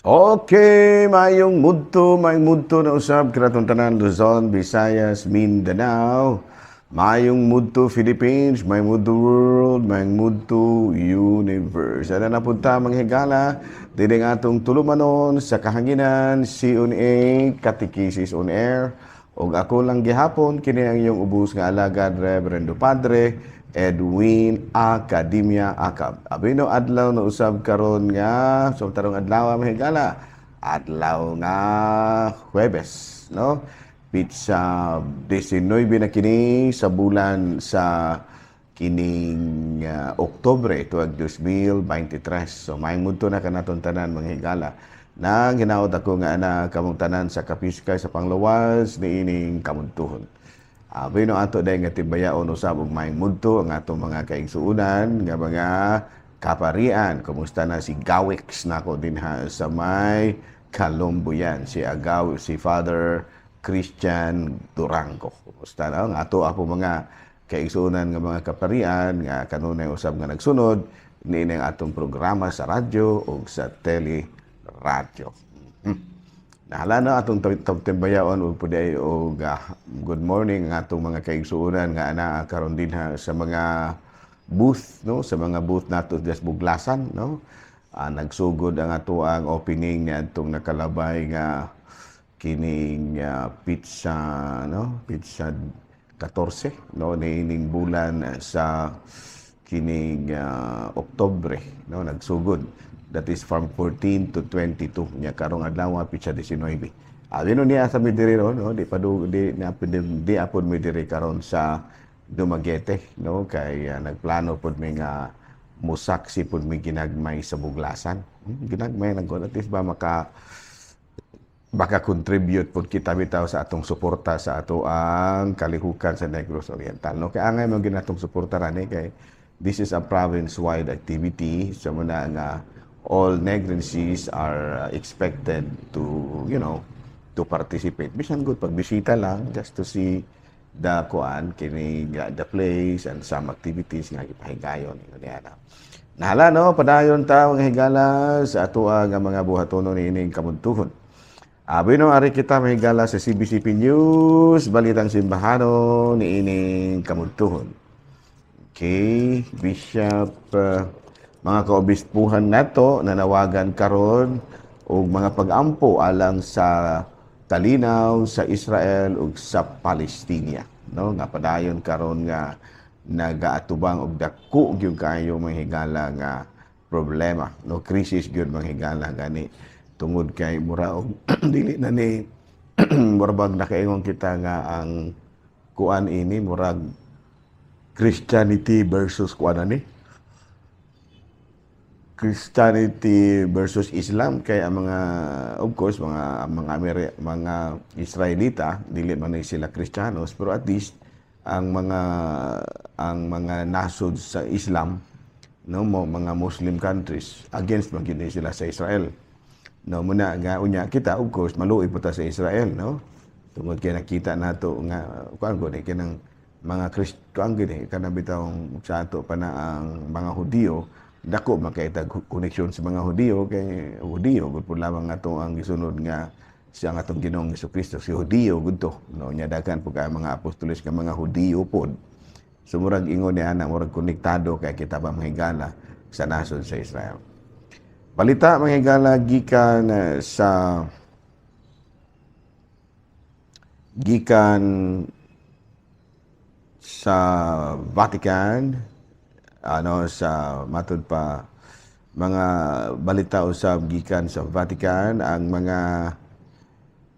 Okay, mayong mudto na usab kanatong tanan, Luzon, Visayas, Mindanao. Mayong mudto Philippines, mayong mudto world, mayong mudto universe. Ana na punta, mga higala, diri nga atong tulumanon sa kahanginan, C on A, Katekisis on Air. Og ako lang gihapon, kini ang iyong ubos nga alagad, Reverendo Padre Edwin Academia Acab. Abino adlaw na usab karon nga so tarong adlaw, mga higala. Adlaw nga Huwebes, no? Petsa 19 na kini sa bulan sa kining Oktubre tuag 2023. So maayong mudto na kanaton tanan, mga higala. Nang hinaot ako nga ana kamong tanan sa kapiskay sa panglawas niining kamuntuhon. Bueno, ato dahil nga timbayaon usab og maayong mudto ang atong mga kaigsuonan nga mga kaparian. Kumusta na si Gawix nako dinha sa may Kalumbuyan, si Agaw, si Father Christian Durango. Kumusta na ang ato apo mga kaigsuonan nga mga kaparian nga kanunay usab nga nagsunod niini ang atong programa sa radyo ug sa teleradyo. Nahala na atong timbayaon og puday og good morning ang atong mga kaigsuonan nga ana karon dinha sa mga booth, no, sa mga booth nato sa Buglasan, no. Nagsugod ang ato ang opening niadtong nakalabay nga kining petsa, no, petsa 14, no, niining bulan sa kining Oktubre, no, nagsugod. That is from 14 to 22 nya karong adlaw petsa 19. No niya sa mi diri, no, di pa du, di na di, di apod mi diri karon sa Dumaguete, no, kay nagplano pod mi nga musaksi pod mi ginagmay sa Buglasan. Ginagmay lang ko at least ba maka baka contribute pod kita bitaw sa atong suporta sa ato ang kalihukan sa Negros Oriental, no. Kay angay man ginatong suporta rani kay this is a province-wide activity, so muna nga all Negrenses are expected to you know to participate bisan good pagbisita lang, just to see the kuan kini the place and some activities nga gipahigayon ingon niya na. Nahala, no, padayon ta, mga higala, sa ato nga mga buhatonon niining kamuntuhon. Bueno, ari kita, mga higala, sa CBCP News, Balitang Simbahano niining kamuntuhon. Okay, Bishop, mga kaobispuhan nato nanawagan karon og mga pag-ampo alang sa kalinaw sa Israel ug sa Palestina, no, nga padayon karon nga nagaatubang og dako gyud kaayo, mga higala, nga problema, no, crisis gyud, mga higala, gani tungod kay mura og dili na ni mura bag nakaingon kita nga ang kuan ini murag Christianity versus kuan ani Christianity versus Islam, kay ang mga, of course, mga Israelita dili man ni sila Kristiyanos, pero at least ang mga nasod sa Islam, no, mo mga Muslim countries, against man gyud ni sila sa Israel, no. Muna nga unya kita, of course, maluoy po ta sa Israel, no, tungod kay nakita nato nga kuan ko ni kanang mga Christ kuan gid eh, kanang bitawng sa ato pa na ang mga Hudiyo, dako man kay tag koneksyon sa mga Hudiyo kay Hudiyo gud pud lamang ato ang gisunod nga siya ang atong Ginoong Kristo, si Hudiyo gud to, no. Nya daghan pud kay mga apostoles nga mga Hudiyo pod, so murag ingon niya na murag konektado kay kita ba, mga higala, sa nasod sa Israel. Balita, mga higala, gikan sa gikan sa Vatican, ano, sa matud pa mga balita usab gikan sa Vatican, ang mga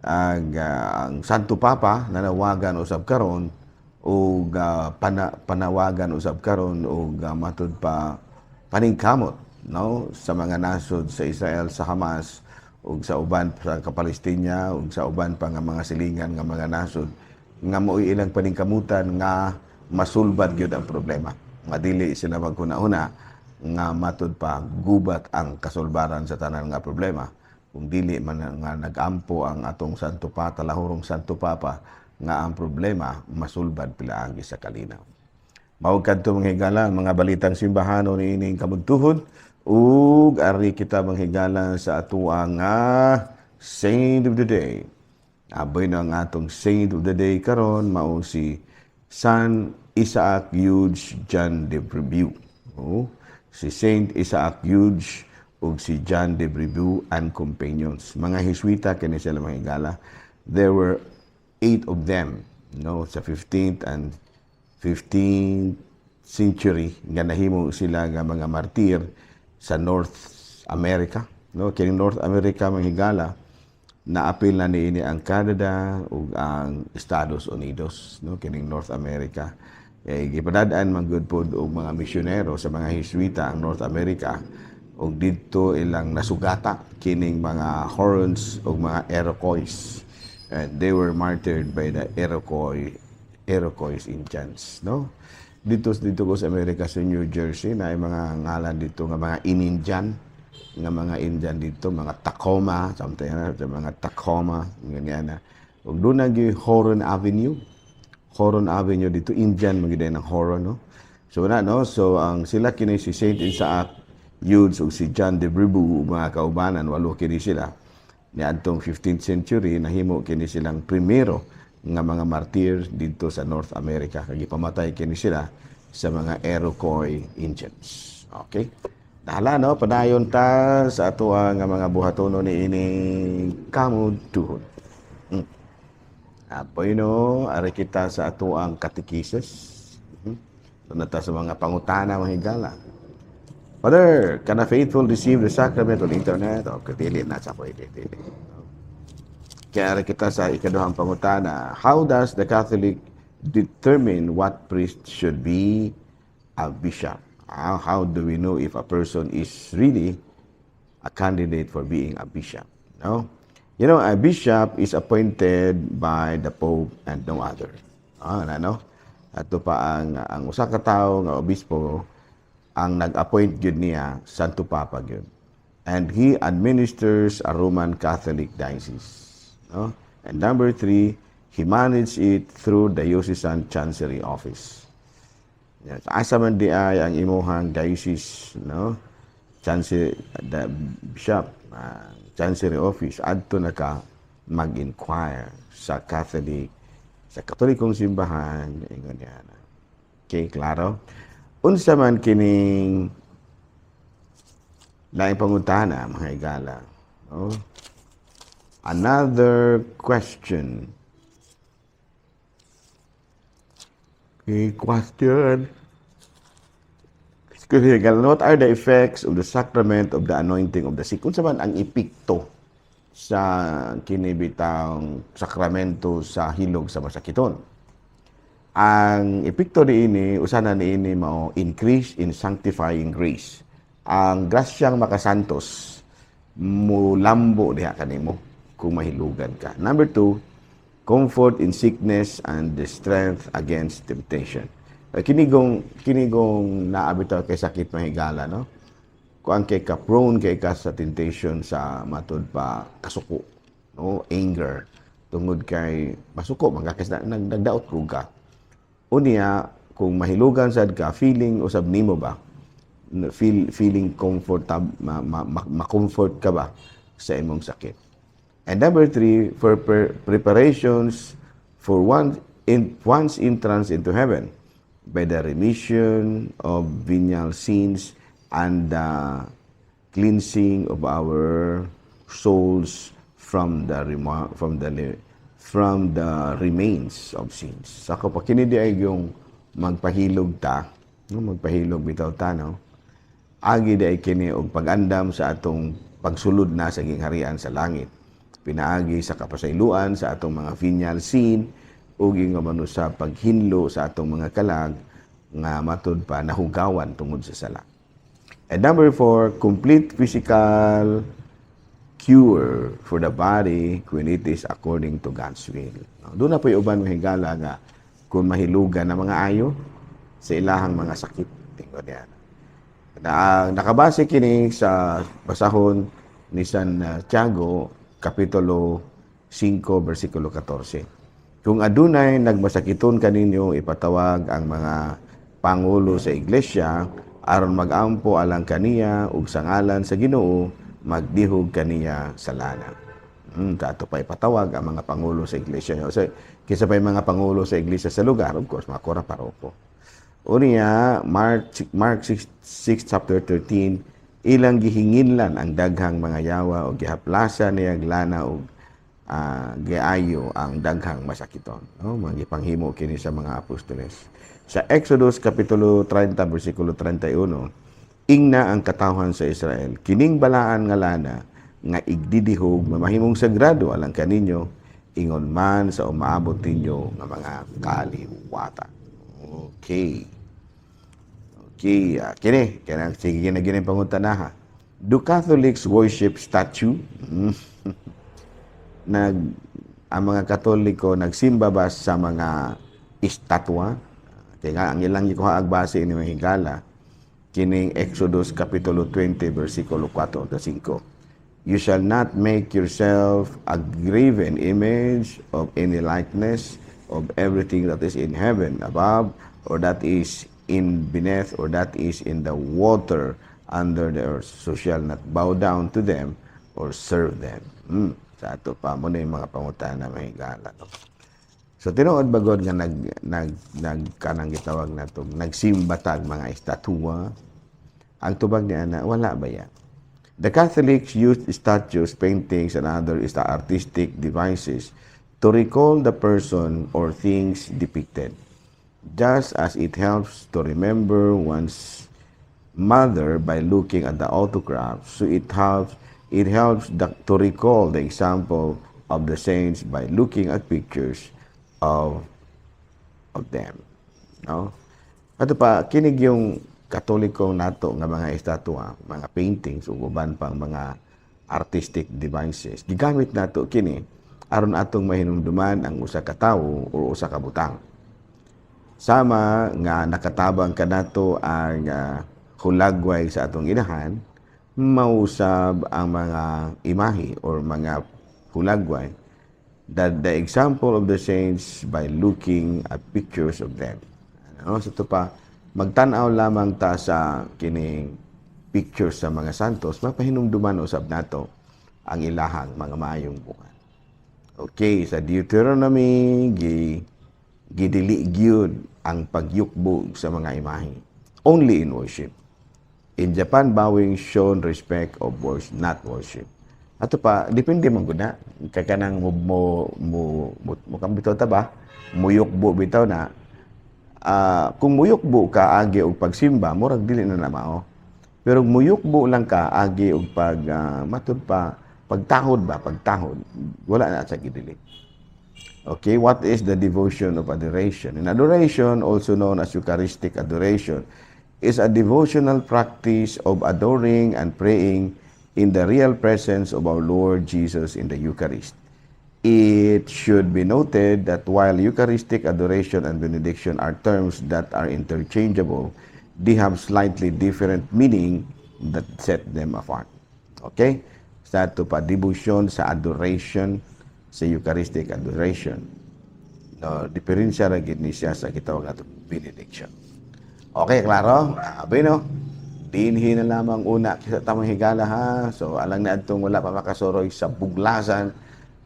ang Santo Papa nanawagan usab karon og panawagan usab karon og matud pa paningkamot, no, sa mga nasod sa Israel, sa Hamas ug sa uban sa Palestina ug sa uban pa nga mga silingan nga mga nasod nga mo'y ilang paningkamutan nga masulbad gyud ang problema, nga dili sila maghuna-huna nga matud pa gubat ang kasulbaran sa tanan nga problema kung dili man nga nagampo ang atong Santo Papa, Talahurong Santo Papa, nga ang problema masulbad pilaagi sa kalinaw. Mao kadto, mga higala, mga balitang simbahano niining kamuntuhon. Ug ari kita, manghigala, sa atuang nga Saint of the Day. Aboy na ang atong Saint of the Day karon, mao si San Isaac Hughes John de Brébeuf. Oh, si Saint Isaac Hughes ug si John de Brébeuf and Companions. Mga Jesuita kini sila, mga higala. There were eight of them, no, sa 15th and 15th century nga nahimo sila nga mga martir sa North America, no? Kining North America, mga higala, naapil na niini ang Canada ug ang Estados Unidos, no? Kining North America eh, gipadad-an man gud pod og mga misyonero sa mga Jesuita ang North America ug didto ilang nasugata kining mga Hurons ug mga Iroquois, and they were martyred by the Iroquois Indians, no? Dito ko sa Amerika, sa New Jersey, na ay mga ngalan dito nga mga Inindian, nga mga Indian dito, mga Tacoma, something na, mga Tacoma, ganyan na. Ug doon na Huron Avenue. Huron Avenue dito, Indian magyud ng Huron, no? So na, no? So ang sila kini si Saint Isaac Hughes ug si John de Brébeuf, mga kaubanan, walo kini sila. Niadtong 15th century, nahimo kini silang primero nga mga martir dito sa North America. Kag gipamatay kini sila sa mga Iroquois Indians. Okay? Dahala, no, padayon ta sa atoa nga mga buhatono ni ini kamuduhon. Apoy, no, ari kita sa atoang katekises. Na ta sa mga pangutana, mga higala. Father, can a faithful receive the sacrament on internet? Okay, dili na sa pwede, dili. Kaya ari kita sa ikaduhang pangutana, how does the Catholic determine what priest should be a bishop? How do we know if a person is really a candidate for being a bishop? No? A bishop is appointed by the Pope and no other. Ano? Ato pa ang usa ka tawo nga obispo, ang nag-appoint gyud niya Santo Papa gyud. And he administers a Roman Catholic diocese. No? And number three, he manages it through diocesan chancery office. Yes. Asa man di ay ang imuhang diocese, no? Chancery, the bishop, chancery office, adto na ka mag-inquire sa Catholic, sa Katolikong simbahan, ingon yan. Okay, klaro? Unsa man kining laing pangutana, mga higala? No? Another question. Okay, question. Excuse me, higala. What are the effects of the sacrament of the anointing of the sick? Unsa man ang epekto sa kinibitang sakramento sa hilog sa masakiton? Ang epekto niini, usa na niini mao increase in sanctifying grace. Ang grasyang makasantos mulambo diha kanimo kung mahilugan ka. Number two, comfort in sickness and the strength against temptation. Kinigong naa bitaw kay sakit, mahigala, no? Kuan kay ka, prone kay ka sa temptation sa matud pa kasuko, no? Anger, tungod kay masuko man ka kasi nagdaot ko ka. Unya kung mahilugan sad ka, feeling usab nimo ba, feeling comfortable, ma-comfort ka ba sa imong sakit? And number three, for preparations for one's entrance into heaven by the remission of venial sins and the cleansing of our souls from the remains of sins. Sa pa kini di ay yung magpahilog ta, no, magpahilog bitaw ta, no? Agi di ay kini og pag-andam sa atong pagsulod na sa gingharian sa langit. Pinaagi sa kapasayloan sa atong mga venial sin ug ingon man sa paghinlo sa atong mga kalag nga matud pa nahugawan tungod sa sala. And number four, complete physical cure for the body when it is according to God's will. No, doon na po yung uban, mga higala, nga kung mahilugan na mga ayo sa ilahang mga sakit. Tingnan niya. Na, nakabase kini sa basahon ni San Tiago, Kapitulo 5, versikulo 14. Kung adunay nagmasakiton kaninyo, ipatawag ang mga pangulo sa iglesia Aron magampo alang kaniya ug sa ngalan sa Ginoo magdihog kaniya sa lana. Kato pa ipatawag ang mga pangulo sa iglesia. So, kisa pa yung mga pangulo sa iglesia sa lugar, of course, mga kura paroko. Unya, Mark 6, 6 chapter 13, ilang gihinginlan ang daghang mga yawa o gihaplasa niyag lana og giayo ang daghang masakiton. No? Mga gipanghimo kini sa mga apostoles. Sa Exodus kapitulo 30 bersikulo 31, ingna ang katawhan sa Israel, kining balaan nga lana nga igdidihog mamahimong sagrado alang kaninyo, ingon man sa umaabot ninyo nga mga kaliwata. Okay. Okay, kini kanang sige gina gini pangutana ha. Do Catholics worship statue? Nag ang mga Katoliko nagsimba ba sa mga estatwa? Kaya nga ang ilang gikuha ag base ini, mga higala, kining Exodus kapitulo 20 bersikulo 4 to 5. You shall not make yourself a graven image of any likeness of everything that is in heaven above, or that is in beneath, or that is in the water under the earth. So shall not bow down to them or serve them. Sa ato pa mo na yung mga pangutana, mga higala. No? So tinuod ba god nga nag nag nag kanang gitawag nato nagsimba tag mga estatwa? Ang tubag ni ana, wala ba ya? The Catholics used statues, paintings, and other artistic devices to recall the person or things depicted. Just as it helps to remember one's mother by looking at the autograph, so it helps to recall the example of the saints by looking at pictures of them. No? Ato pa kinig yung Katoliko nato nga mga estatwa, mga paintings ug uban pang mga artistic devices. Gigamit nato kini aron atong mahinumduman ang usa ka tawo o usa ka butang. Sama nga nakatabang kanato ang hulagway sa atong inahan, mausab ang mga imahe or mga hulagway that the example of the saints by looking at pictures of them. Ano, so ito pa, magtan-aw lamang ta sa kining pictures sa mga santos, mapahinumduman usab nato ang ilahang mga maayong buhat. Okay, sa Deuteronomy, gidili gyud ang pagyukbog sa mga imahe. Only in worship. In Japan, bowing shown respect of worship, not worship. Ato pa, depende man gud na. Kay kanang mo bitaw ta ba? Muyukbo bitaw na. Kung muyukbo ka agi og pagsimba, murag dili na na mao. Pero kung muyukbo lang ka agi og pag matud pa pagtahod ba, pagtahod, wala na sa gidili. Okay, what is the devotion of adoration? In adoration, also known as Eucharistic adoration, is a devotional practice of adoring and praying in the real presence of our Lord Jesus in the Eucharist. It should be noted that while Eucharistic adoration and benediction are terms that are interchangeable, they have slightly different meaning that set them apart. Okay? Sa ato pa, devotion sa adoration, sa Eucharistic adoration. No, diferensya ra gid ni siya sa gitawag nato benediction. Okay, klaro? Abi no? Dinhi na lamang una kita tamang higala ha. So alang na adtong wala pa makasuroy sa Buglasan,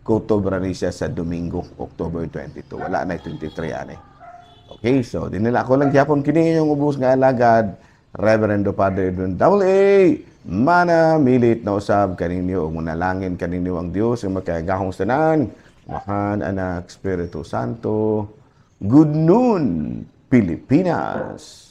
kutob ra ni siya sa Domingo, October 22. Wala na 23 ani. Okay, so dinila ako lang gyapon kini inyong ubos nga alagad, Reverendo Padre Edwin Double A. Mana milit na usab kaninyo ug manalangin kaninyo ang Dios nga makagagahom tanan. Amahan, Anak, Espiritu Santo. Good noon, Pilipinas.